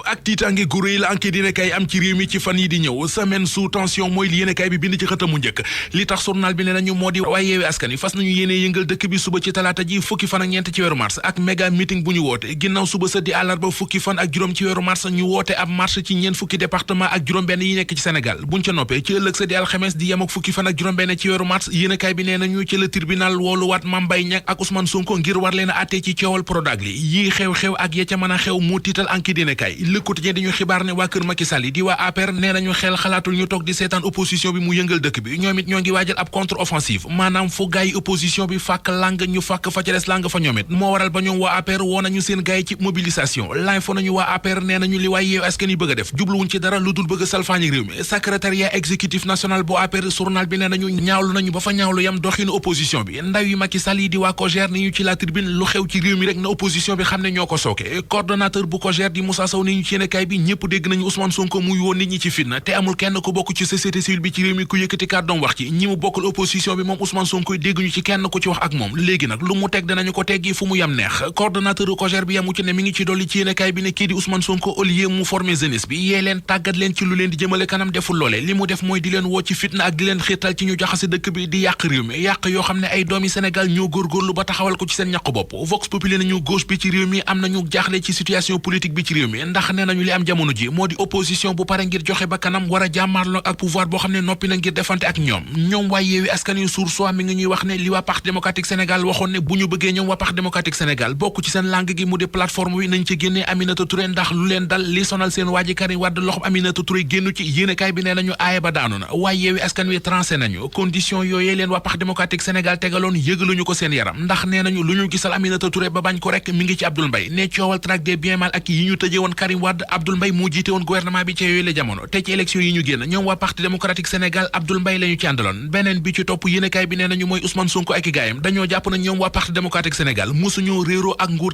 ak tiitaange gu réy la enquête dina kay am ci réew mi ci fan yi di ñëw semaine sous tension mooy li yéene kay bi bind ci xëtamu njëkk li tax journal bi ne nañu moo di waaye yeewi askan wi fas nañu yéene yëngal dëkk bi suba ci talaata ji fukki fan ak ñeent ci weeru mars ak méga meeting bu ñu woote ginnaaw suba sa di àllarba fukki fan ak juróom ci weeru mars ñu woote ab marche ci ñeent fukki département ak juróom benn yi nekk ci Sénégal buñ ca noppee ci ëllëg sa di alxames di yem ak fukki fan ak juróom benn ci weeru mars yéene kay bi nee nañu ci la tribunal wooluwaat Mame Mbaye Niang ak Ousmane Sonko ngir war leen a àtte ci coowal Prodac li yii xew-xew ak ya ca mën a xew moo tiital enquête dina kay Le Quotidien di ñu xibaar ne waa kër Macky Sall yi di waa APR nee nañu xel xalaatul ñu toog di seetaan opposition bi mu yëngal dëkk bi ñoom it ñoo ngi waajal ab contre offensive maanaam fu gaay opposition bi fàkk lang ñu fàkk fa ca des lang fa ñoom it moo waral ba ñoom waa APR woo nañu seen gaay ci mobilisation l'info nañu waa APR nee nañu li waay yeewu askan yi bëgg a def jubluwuñ ci dara lu dul bëgg a salfaañi réew mi secrétariat exécutif national bu APR journal bi nee nañu ñaawlu nañu ba fa ñaawlu yam doxinu opposition bi ndaw yi Macky Sall yi di waa COJER ni ñu ci la tribune lu xew ci réew mi rek na opposition bi xam ne ñoo ko sooke coordonnateur bu COJER di Moussa Sow ni ñu ci yéenekaay bi ñëpp dégg nañu Ousmane Sonko muy woon nit ñi ci fitna te amul kenn ku bokk ci société civile bi ci réew mi ku yëkkati kàddoom wax ci ñi mu bokkal opposition bi moom Ousmane Sonko dégguñu ci kenn ku ci wax ak moom léegi nag lu mu teg danañu ko teggi fu mu yam neex coordonnateur bu COJER bi yamu ci ne mi ngi ci dolli ci yéenekaay bi ne kii di Ousmane Sonko au lieu mu former jeunesse bi yee leen tàggat leen ci lu leen di jëmale kanam deful loole li mu def mooy di leen woo ci fitna ak di leen xiirtal ci ñu jaxase dëkk bi di yàq réew mi yàq yoo xam ne ay doomi Sénégal ñoo góorgóorlu ba taxawal ko ci seen ñaq bopp Vox Populi nañu gauche bi ci réew mi am nañu jaaxle ci situation politique bi ci réew mi ndax nee nañu li am jamono ji moo di opposition bu pare ngir joxe ba kanam war a jàmmaarloo ak pouvoir boo xam ne noppi na ngir defante ak ñoom waa Yewwi Askan Wi Source mi ngi ñuy wax ne li waa Parti démocratique Sénégal waxoon ne bu ñu bëggee ñoom waa Parti démocratique Sénégal bokk ci seen langue gi mu di plateforme wi nañ ci génnee Aminata Touré ndax lu leen dal li sonal seen waaji Karim Wade loxob Aminata Touré génnu ci yéenekaay bi nee nañu aaye ba daanu na waa Yewwi Askan Wi tranché nañu condition yooyee leen waa Parti démocratique Sénégal tegaloon yëgaluñu ko seen yaram ndax nee nañu lu ñu gisal Aminata Touré ba bañ ko rek mi ngi ci Abdoul Mbaye ne coowal traque des biens mal acquis yi ñu tëjee woon Karim Wade Abdoul Mbaye moo jiite woon gouvernement bi ca yooyu la jamono te ci élection yi ñu génn ñoom waa Parti démocratique Sénégal Abdoul Mbaye la ñu ci àndaloon beneen bi ci topp yéenekaay bi nee nañu mooy Ousmane Sonko ak i gaayam dañoo jàpp na ñoom waa Parti démocratique Sénégal musuñu réeroo ak nguur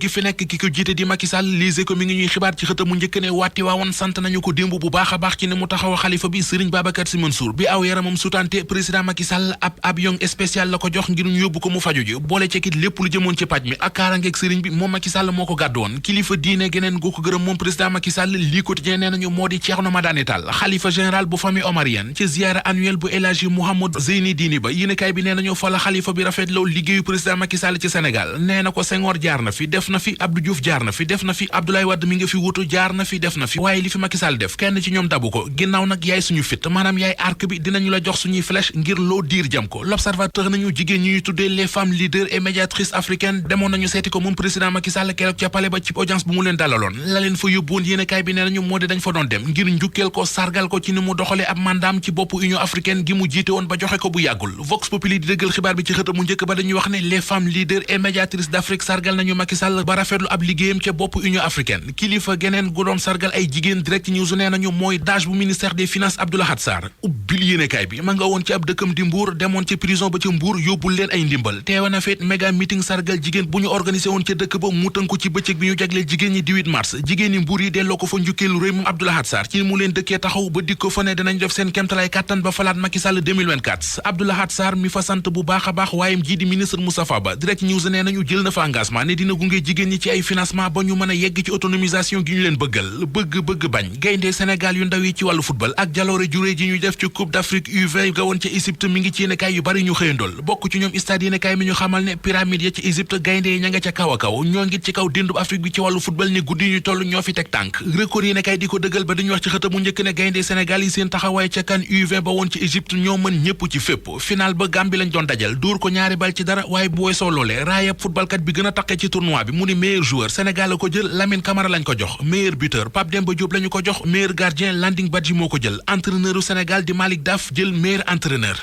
gi fi nekk ki ko jiite di Macky Sall lise ko mi ngi ñuy xibaar ci xëtamu njëkk ne waati waawoon sant nañu ko démb bu baax a baax ci ne mu taxaw xalifa bi Serigne Babacar Sy Mansour bi aw yaramam sutante président Macky Sall ab avion spécial la ko jox ngir ñu yóbbu ko mu faju ji boole ci kit lépp lu jëmoon ci paj mi ak kaarangeeg Serigne bi moom Macky Sall moo ko gàddu woon kilifa diine geneen gu ko gërëm moom président Macky Sall lii quotidien nee nañu moo di Thierno Madani Tall xalifa général bu famille omarienne ci ziara annuelle bu El Hadji Mouhamed Zeyni Dini ba yéenekaay bi nee nañu fa la xalifa bi rafetloo liggéeyu président Macky Sall ci Sénégal nee na ko Senghor jaar na fi def na fi Abdou Diouf jaar na fi def na fi Abdoulaye Wade mi nga fi wutu jaar na fi def na fi waaye li fi Macky Sall def kenn ci ñoom dabu ko ginnaaw nag yaay suñu fit maanaam yaay arc bi dinañu la jox suñuy flèche ngir loo diir jam ko l'observateur nañu jigéen ñi ñuy tuddee les femmes leaders et médiatrices africaines demoon nañu seeti ko moom président Macky Sall keroog ca palais ba ci audience bu mu leen dalaloon la leen fa yóbbuwoon yéenekaay bi nee nañu moo di dañ fa doon dem ngir njukkeel ko sargal ko ci ni mu doxalee ab mandaam ci bopp Union africaine gi mu jiite woon ba joxe ko bu yàggul Vox Populi di dëggal xibaar bi ci xëta mu njëkk ba dañuy wax ne les femmes leaders et médiatrices d'Afrique sargal nañu Macky Sall ba rafetlu ab liggéeyam ca bopp Union africaine kilifa geneen gu doon sargal ay jigéen direct news nee nañu mooy DAGE bu ministère des finances Abdou Lahad Sarr ubbil yéenekaay bi ma nga woon ci ab dëkkam di Mbour demoon ci prison ba ca Mbour yóbbul leen ay ndimbal teewe na feet méga meeting sargal jigéen bu ñu organisé woon ca dëkk ba mu tënku ci bëccëg bi ñu jagleel jigéen ñi 18 mars jigéen ñi Mbour yi delloo ko fa njukkeelu réew moom Abdou Lahad Sarr ci mu leen dëkkee taxaw ba dik ko fa ne dinañ def seen kemtalaay kàttan ba falaat Macky Sall 2024 Abdou Lahad Sarr mi fa sant bu baax a baax waayam ji di ministre Moustapha Ba direct news nee nañu jël na fa engagement ne dina gunge jigéen ñi ci ay financement ba ñu mën a yegg ci autonomisation gi ñu leen bëggal bëgg bañ gaynde Sénégal yu ndaw yi ci wàllu football ak jaloore juré ji ñu def ci Coupe d'Afrique U20 ga woon ca Égypte mi ngi ci yéenekaay yu bari ñu xëyandool bokk ci ñoom stade yéenekaay mi ñu xamal ne pyramide ya ci Égypte gaynde yi ña nga ca kaw a kaw ñoo ngi ci kaw déndub Afrique bi ci wàllu football ne guddi ñu toll ñoo fi teg tànk record yéenekaay di ko dëggal ba dañuy wax ci xëta mu njëkk ne gaynde Sénégal yi seen taxawaay ca CAN U20 ba woon ci Égypte ñoo mën ñëpp ci fépp final ba Gambie lañ doon dajal dóor ko ñaari bal ci dara waaye bu weesoo loolee raayab footballkat bi gën a taqe ci tournoi bi mu ni meilleur joueur Sénégal la ko jël Lamine Camara lañ ko jox meilleur buteur Pape Demba Diop lañu ko jox meilleur gardien Landing Badji moo ko jël entraîneur u Sénégal di Malick Daf jël meilleur entraîneur